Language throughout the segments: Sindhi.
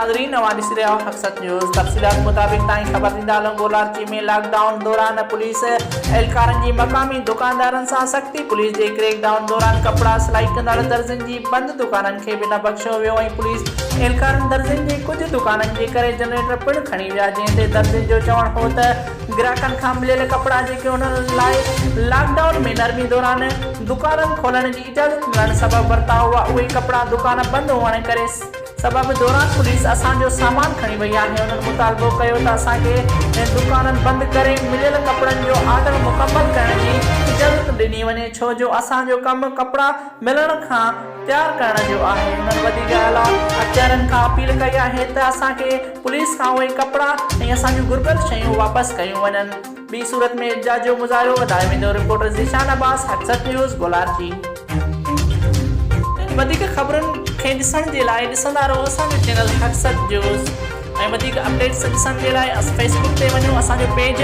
ناظرين اوهان ڏسي رهيا آهيو حق سچ نيوز تفصيلات مطابق تائين خبر ڏيندا هلون گولاڙچي ۾ لاڪ ڊائون دوران پوليس اهلڪارن جي مقامي دڪاندارن سان سختي پوليس جي ڪريڪ ڊائون دوران ڪپڙا سلائي ڪندڙ درزين جي بند دڪانن کي به نه بخشيو ويو ۽ پوليس اهلڪارن درزين جي ڪجهه دڪانن جي ڪري جنريٽر پڻ کڻي ويا جنهن تي درزين جو چوڻ هو ته گراهڪن کان مليل ڪپڙا جيڪي انهن لاء لاڪ ڊائون ۾ نرمي دوران دڪانن کولڻ جي اجازت ملڻ سبب ورتا هئا اهي ڪپڙا دڪان بند هئڻ ڪري سبب دوران پوليس اسان جو سامان کڻي وئي آهي انهن مطالبو ڪيو ته اسان کي دڪانن بند ڪري مليل ڪپڙن جو آرڊر مڪمل ڪرڻ جي اجازت ڏني وڃي ڇو جو اسان جو ڪم ڪپڙا ملڻ کان تيار ڪرڻ جو آهي انهن وڌيڪ اعليٰ اختيارين کان اپيل ڪئي آهي ته اسان کي پوليس کان اهي ڪپڙا ۽ اسان جون گهربل شيون واپس ڪيون وڃن ٻي صورت ۾ احتجاج جو مظاهرو وڌايو ويندو، رپورٽر ذيشان عباس، حق سچ نيوز، گولاڙچي. وڌيڪ خبرن کي ڏسڻ جي لاء ڏسندا رهو اسان جو چينل حق سچ نيوز ۽ وڌيڪ اپڊيٽس ڏسڻ جي لاء فيس بڪ تي وڃو اسان جو پيج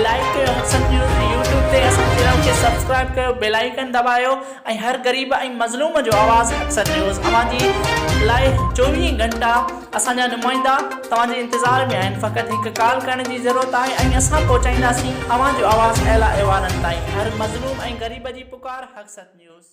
لائيڪ ڪيو حق سچ نيوز يوٽيوب تي اسان جي چينل کي سبسڪرائب ڪيو بيل آئيڪن دٻايو ۽ هر غريب ۽ مظلوم جو آواز حق سچ نيوز اوهان جي لاء 24 گهنٽا اسان جا نمائندا توهان جي انتظار ۾ آهن فقط هڪ ڪال ڪرڻ جي ضرورت آهي ۽ اسان پهچائينداسين اوهان جو آواز اعليٰ ايوانن تائين هر مظلوم ۽ غريب جي پڪار حق سچ نيوز.